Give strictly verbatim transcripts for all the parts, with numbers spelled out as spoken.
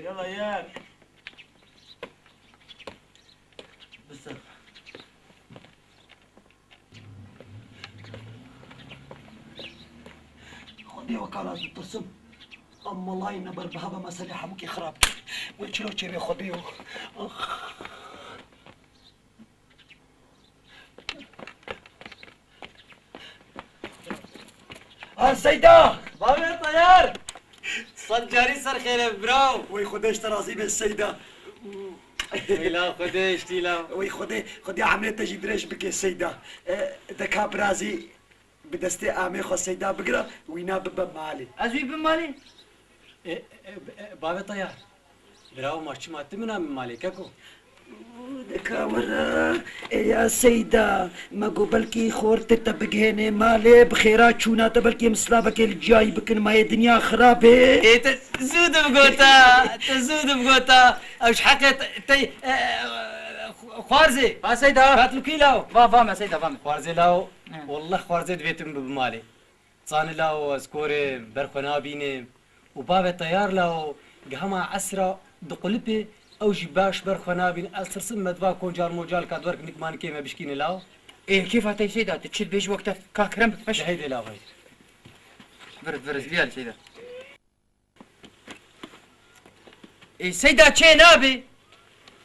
Yala yek. Bisir. Xwedê wekala ez ditirsim. Em melayî ne ber bi heva meselê hemûkê xirab kir. Wê çilo çêbê Xwedê yo. Ax. Ha Seyda! Bavê Teyar! Sed carî ser xêre biraw! Wey Xwedê ji te razî be Seyda. Wey la Xwedê ji tî la. Wey Xwedê, Xwedê emrê te jî dirêj bike Seyda. E, deka birazî bi destê amê xwe Seyda bigire, wîna bibe malê. Ez wî bim malê? E, e, e, bavê Teyar. Birawo ma çima tu min a min malê keko? Deka were, e ya Seyda, me got belkî xortê te bigihênê malê, bi xêra çûna te belkî em silavekê li ciyayî bikin, ma yê dinya xirab e. Ê te zû dibigota, te zû dibigota. Ew ji heqê te, te, e, e, xwarzê. Ha Seyda. Katilkî law. Va, va me Seyda, va me. Xwarzê law. He. Wallah xwarzê divê tu min bibî malê. Zanî lawo ez kor im, ber xwe nabînim. Û bavê Teyar lawo, gi hema esra diqulipê, ew jî baş ber xwe nabîne. Ez tirsim me di va koncal moncal ka di wer nik manikê me bişkîne lawo. Ê, kêfa te Seyda, tu çi dibêjî wek te ka kerem bike peş. De heyde lawo heyde. Vir, vir, ez viyal Seyda. Ê Seyda çê nabe.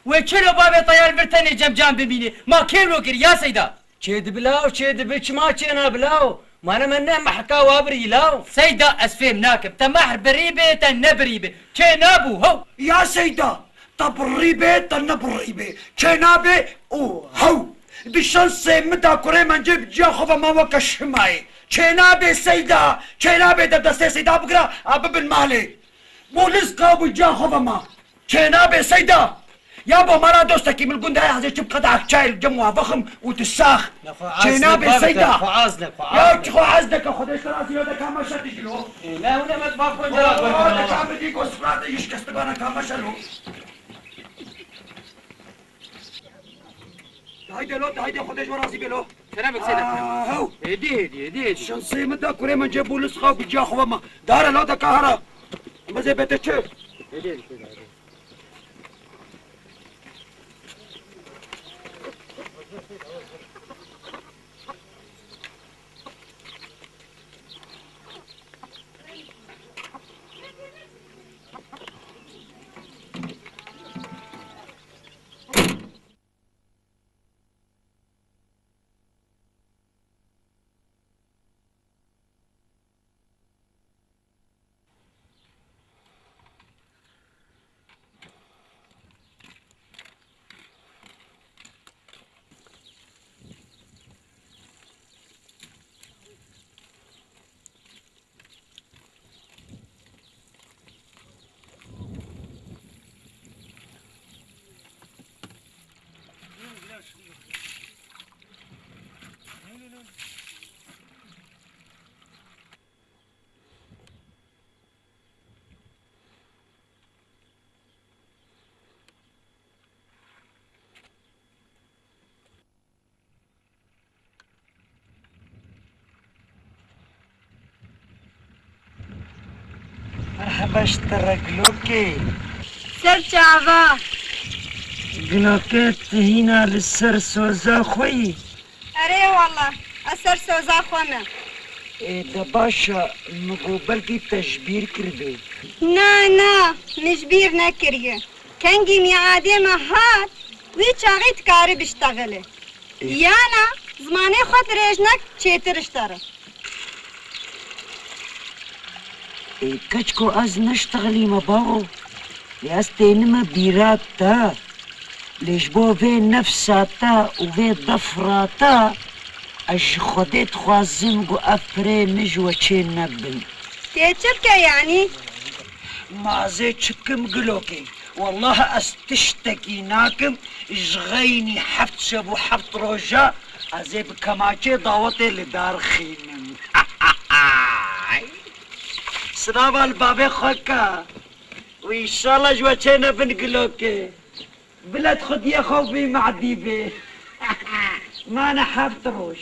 Wê çilo bavê Teyar vir tenê cem can bimîne? Ma kêwlo kir ya Seyda. Çê dibi law, çê dibi, çima çê nabe law? Ma ne me ne mehka wa birî law. Seyda ez fêm nakim. Te mehr birî be, te nebirî be. Çê nabû, how. Ya Seyda, te birî be, te nebirî be. Çê nabe û how. Di şansê min de kurê mencê bi ciya xwe ve ma weke şimayê. Çê nabe Seyda, çê nabe de destê Seyda bigire, a bibin malê. Bolis qab û ciya xwe ve ma. Çênabe Seyda. Ya bo mala dostekî min gund heye, ez ê çi bi qedehek çayê li cem wa vexim û tu sax. Ne, xwe az ne, çênabe bavê Seyda. Xwe az ne, xwe az ne. Ya çi xwe az ne ke Xwedê sera zîyo de ka meşe dijî lo. Ê, ne, hûn e me bak xwe. Oo, de ka min dî go sifra de iş kestigana ka meşe lo. Haydi lo, haydi Xwedê ji we razî be lo. Kerem bik Seyda, kerem. Aa, hew. Hêdî, hêdî, hêdî, hêdî. Şansê min da kurê min cê bû li sixaw bi ciya xwe ve ma. Dare lo de ka hera. Mizê bete çi? Hêdî, hêdî, Seyda, hêdî. Merheba ji te re gilokê. Ser çava. Gilokê tu hîna li ser soza xwe yî? Erê wala, ez ser soza xwe me. Ê, de baş e, min got belkî te ji bîr kiribê. Na, na, min ji bîr nekiriye. Kengî miadê me hat, wî çaxî dikare biştexile. Ê. Yana zimanê xwe dirêj nek, çêtir ji te re. Ê, keçko ez neştexilîme bawo. Lê ez tênime bîra te. Lê ji bo vê nefsa te û vê defra te, ez ji Xwedê dixwazim ku ev pirê min ji we çê nebin. Tê çi bike yanî? Ma ez ê çi bikim gilokê? Wellahî ez tiştekî nakim, ji xeynî heft şev û heft roja ez ê bi kemaçê dawetê li dar xînim. Sinava li bavê xwe ke. Û înşallah ji we çê nebin gilokê. Bila di xwediyê xwe bî mehdî bê. Mane heft roj.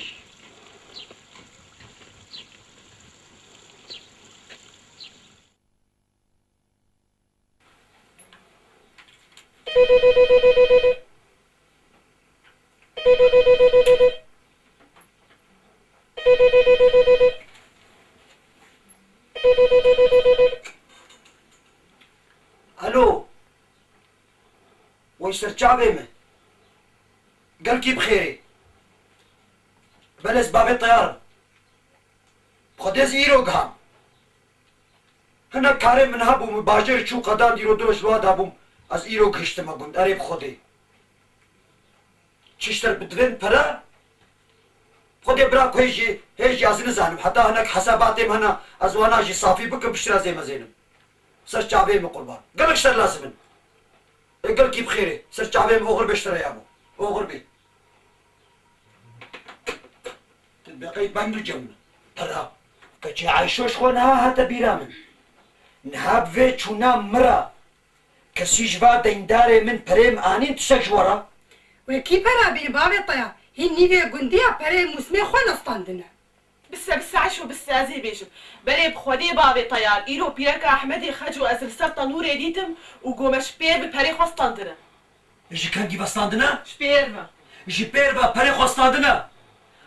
Alo. Wey ser çavê min. Gelkî bi xêrê. Belê ez bavê Teyar im. Xwedê ez îro giham. Hinek karê min hebû, min bajêr çû qedan, îro du roj li wa dabûm. Ez îro gihiştime gund. Erê bi Xwedê. Çi ji te re bidivên pere? Xwedê bira ku hê jî, hê jî ez nizanim. Heta hinek hesabatê min hene, ez wana jî safî bikim, piştre ez ê mezênim. Ser çavê min qurban. Gelek ji te re lazim in. Ê gelkî bi xêrê. Ser çavê min oxir bê ji te re yabo. Oxir bê. Tu beqey bang li cem min. Pera. Keçê Ayşo ji xwe niha hate bîra min. Niha bi vê çûna min re. Kesî ji va deyndarê min perê min anîn tiştek ji we re? Wê kî pera bînin bavê Teyar? Hîn nîvê gundiya pereyê mûsimê xwe nestandine. Bise, bise Eşo, bise, ez ê bêjim. Belê bi Xwedê bavê Teyar, îro pîreka Ehmedê Xeco ez li ser tenûrê dîtim û gome ji pêr ve perê xwe standine. Ji kengî ve standine? Ji pêr ve. Ji pêr ve perê xwe standine?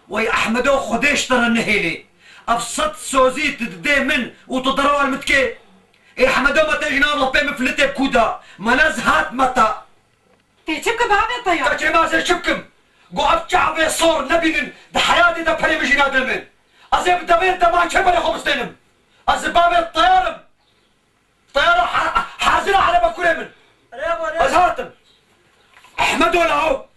Wey Ehmedo, Xwedê ji te re nehêlê. Ev sed sozî tu didê min û tu derewa li min dikê? Ê Ehmedo, me te jî nav lopê min filitê bi kû da. Me ne zihat me te. Tê çi bike bavê Teyar? Te çê ma ez ê çi bikim? Got ev çavê sor nebînin, di heyatê de perê min jî nadin min. Ez ê bi devê demankê berê xwe bistênim. Ez ê bavê Teyar im. Teyar ha-, hazir e erebe kurê min. Ez hatim. Ehmedo law.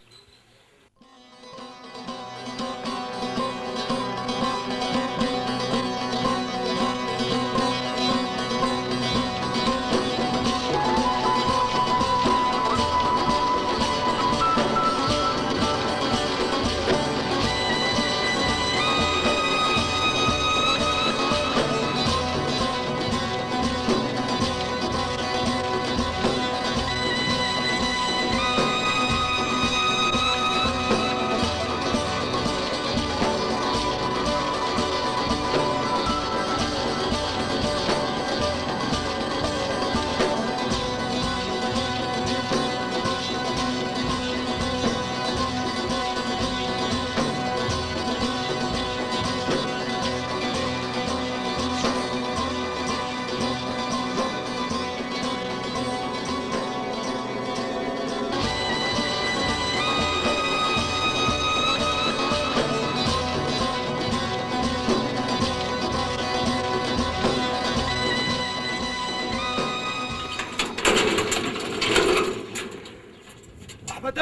Ehmedo!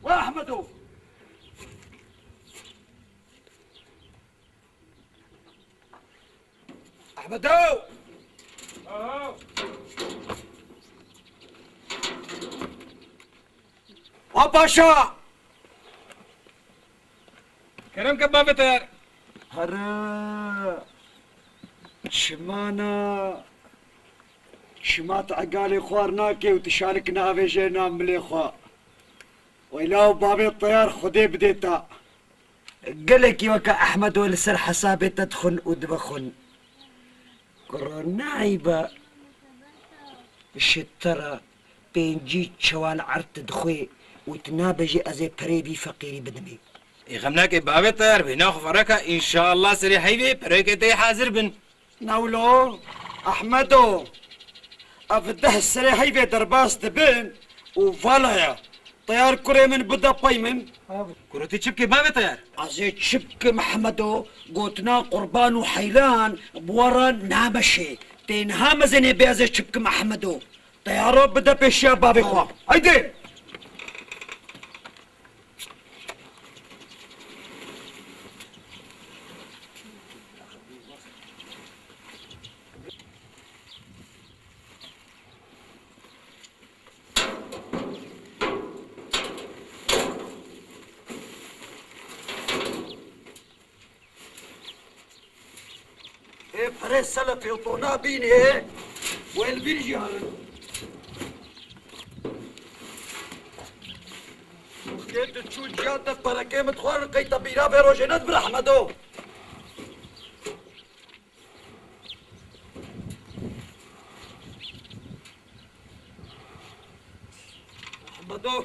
We Ehmedo! Ehmedo! Wa paşa! Kerem ke bavê Teyar. Here! Çima na? Çima tu egalê xwar nake û tu şalik navêje nav milê xwe? Weyla û bavê Teyar Xwedê bidê te. Gelekî weke Ehmedo li ser hesabê te dixwin û dibixwin. Kuro naybe ji te re pêncî çewal erd dixwê û tu nabêjî ez ê perê vî feqîrî bidimê. Ê xem nake bavê Teyar, vêna xwe fereka, înşallah serê heyvê pereyeke te yê hazir bin. Newlo, Ehmedo, ev deh serê heyvê derbas dibin û vala ye. Teyar kurê min bide pey min. Kuro tu çi bikê bavê Teyar? Ez ê çi bikim Ehmedo, gotina qurban û heylan bi we re nameşê. Tê niha mezenê bê ez ê çi bikim Ehmedo. Teyaro bide pêşiya bavê xwe. Haydi! Ê perê selefê û tona bînê, wê li bîr jî herin. Kê tu çû ciya te perekê min dixwarin, qey te bîra vê rojê nedibir Ehmedo? Do.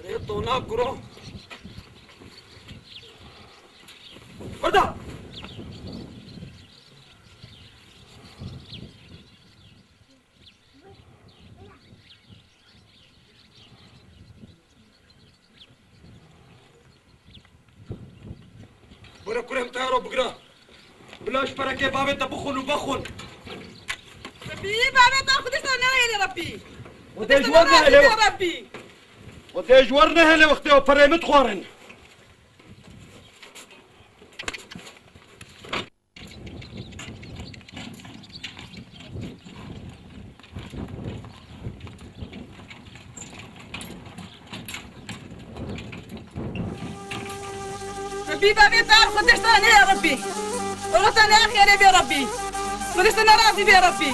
Rê tona kuro. Burada. Bira kurê min teyaro bigira. Bila ji perekê bavê te bixwin û vexwin. Rebî, bavê te Xwedê te nehêle Rebî. Xwedê ji wer nehêle. Rebî. Xwedê ji wer nehêle wextê ew perê min dixwarin. Rebî bavê te Xwedê ji te nehêle Rebî. Ola te nexêre bê Rebî. Xwedê ji te nerazî bê Rebî.